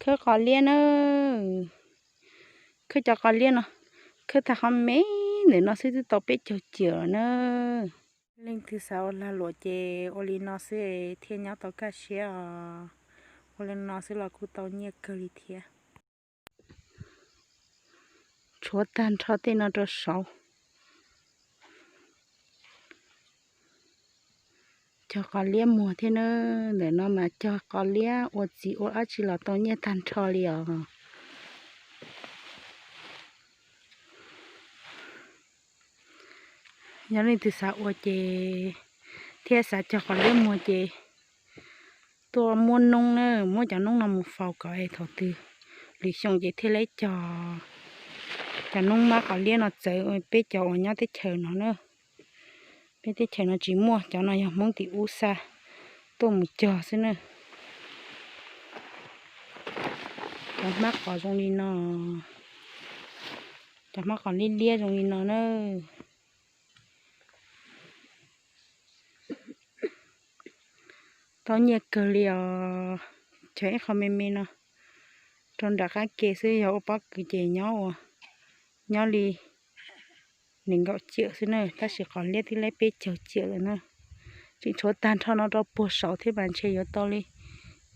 Khawb qos liab na, khawb cov qos liab no, khawb tag qhov me ntawm no xwb twb tau peb caug ciam lawm na. Leej twg xav ua lag luam ces ua li no xwb thiaj nyob tau kaj siab os. Ua li no xwb los kuj tau nyiaj kawg li thiab. Tshuav tag nrho tej no rau saud. Cog qos liab muag thiab na, ntawm no mas cog qos liab ua txiv ua dab tsi los tau nyiaj tag nrho li os. Yog leej twg xav ua ces thiab xav cog qos liab muag ces tuaj muab noob na, muab cov noob no mus faus kom es thaum twg lwm xyoo ces thiaj li cog cov noob mab qos liab no txawv peb cov uas nyob teb chaws no na. Peb teb chaws no tsis muaj, cov no yog Hmoob tim ub xa tuaj mus cog xwb na. Cov hmab qos zoo li no, cov hmab qos liab liab zoo li no na. Tau nyiaj kawg li os. Cog ib qho me me no rau nram qab ke xwb, yog ua pob kws ces nyob ua, nyob li nees nkaum ciam xwb na, tab sis qos liab twb laib peb caug ciam lawm na. Tseem tshuav tag nrho no rau puag saud thiab mas ntshe yuav tau li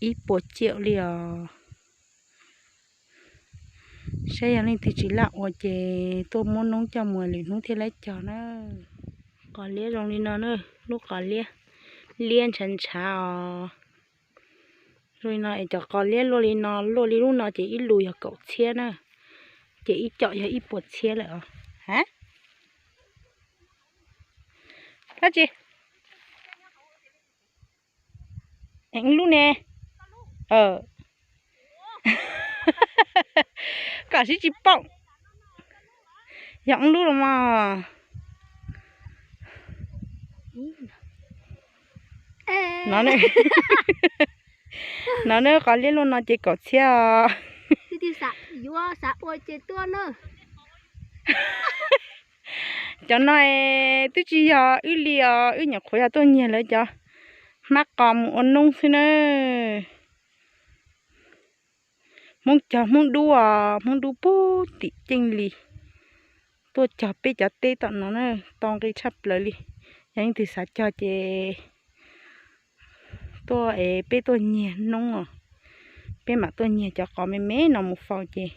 ib puas ciam li os. Saib yog leej twg tsis laj ua ces tuaj muab noob coj mus lwm hnub thiaj li cog na. Qos liab zoo li no na, lub qos liab, liab ntshav ntshav os. Zoo li no es cov qos liab luaj li no, luaj li lub no ces ib lus yog kaum txhiab na, ces ib com yog ib puas txhiab lawm os. Ha? Dab tsi? Lub ne? Kom sib tsis paub. Yog lub los mas. No, no ne, qos liab luaj no ces kaum txhiab os. Cov no twb tsis yog wb li os, wb nyuam qhuav yog tuaj nyiag lawv cov hmab qos mus ua noob xwb na. Hmoob cog Hmoob dub os, Hmoob dub pug tim Ceej Lis tuaj cog peb cov teb tom no na, tau nqi tshaj plaws li. Yog leej twg xav cog ces tuaj es peb tuaj nyiag noob os. Peb mam tuaj nyiag cov qos me me no mus faus ces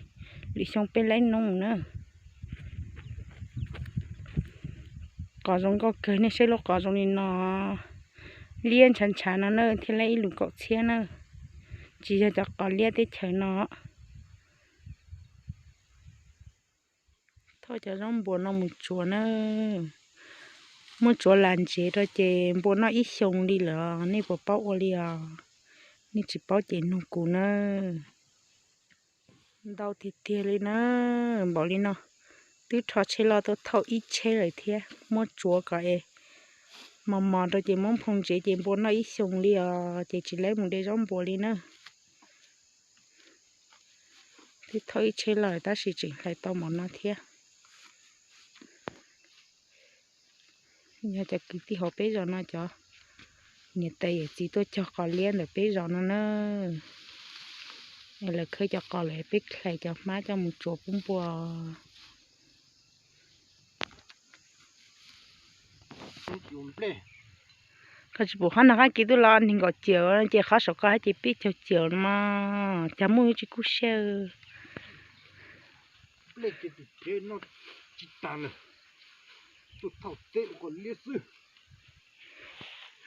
lwm xyoo peb laib noob na. Qos zoo nkauj kawg, nej saib lub qos zoo li no, liab ntshav ntshav no na thiaj laib ib lus kaum txhiab na. Tsis yog cov qos liab teb chaws no. Thauj cov zaub npua no mus tsuav na. Muab tsuav las ntsev rau ces npua noj ib xyoo li lawm, nej puas paub ua li os? Nej tsis paub ces nug kuv na. Ntau tiag tiag li na, npaum li no twb rho tsheb loj tuaj thauj ib tsheb lawm thiab, muab tsuav kom es mos mos rau ces muab nphoo ntsev ces npua noj ib xyoo li os, ces tsis laib mus de zaub npua li na. Twb thauj ib tsheb loj tab sis tseem hlais tau npaum no thiab. Yog cov kwv tij hauv peb zos no cov niam tais yawm txiv tuaj cog qos liab ntawm peb zos no na. Lawv khawb cov qos lawm peb hlais cov hmab coj mus tsuav pub npua. Koj tsis pum qhov no qab kev twb los nees nkaum ciam ces qhov saum koj hais ces peb caug ciam no mas cas muaj yuav tsis kub siab.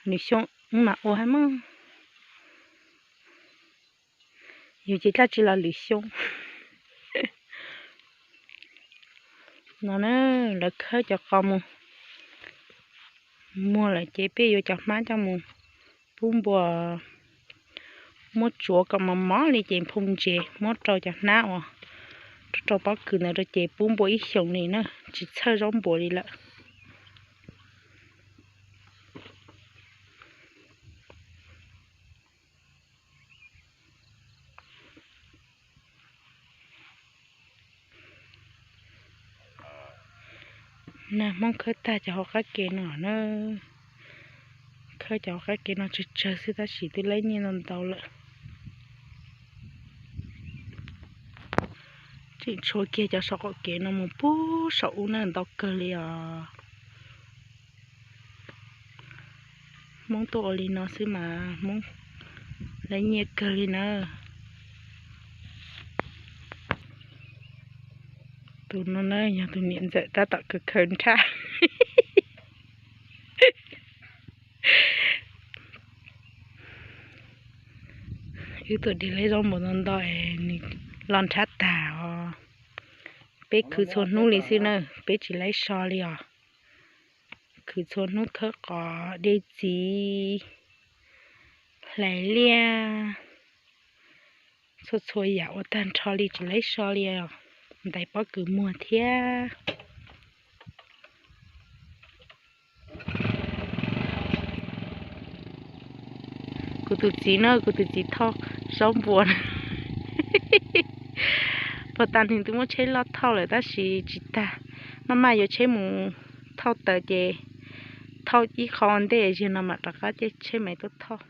Lwm xyoo mam ua hais mas. Yus ces dab tsi los lwm xyoo. No na, lawv khawb cov qos mus muag lawm ces peb yuav cov hmab coj mus pub npua. Muab tsuav kom mos mos li ces nphoo ntsev muab rau cov hnab uas rau pob kws ntawd rau ces pub npua ib xyoos li na, tsis txhawj zaub npua li lawm. Nag Hmoob khawb tag cov hauv qab ke no na, khawb cov hauv qab ke no tsawg tsawg xwb tab sis twb laib nyiaj ntau ntau lawm. Tseem tshuav kiag cov saum qaum kev no mus puag saum ub na, ntau kawg li os. Hmoob tuaj ua li no xwb mas Hmoob lawv nyiam kawg li na. Tus no na yog tus niam ntxawm tab tom khaws khaws nrhab. Wb tuaj de lawv zaub npua ntau ntau es nws los nrhab tag os. Peb khwv txhua hnub li xwb na, peb tsis laib so li os. Khwv txhua hnub, khawb qos, de txiv, hlais liaj, txhua txhua yam ua tag nrho li tsis laib so li os. Ntaiv pob kws muag thiab. Kuv tus txiv na, kuv tus txiv thauj zaub npua. Puag ta nws twb muab tsheb loj thauj lawm tab sis tsis tag, maj maj yuav tsheb mus thauj taws ces thauj ib qho ua ntej, ziag no mam rov qab caij tsheb mam tuaj thauj.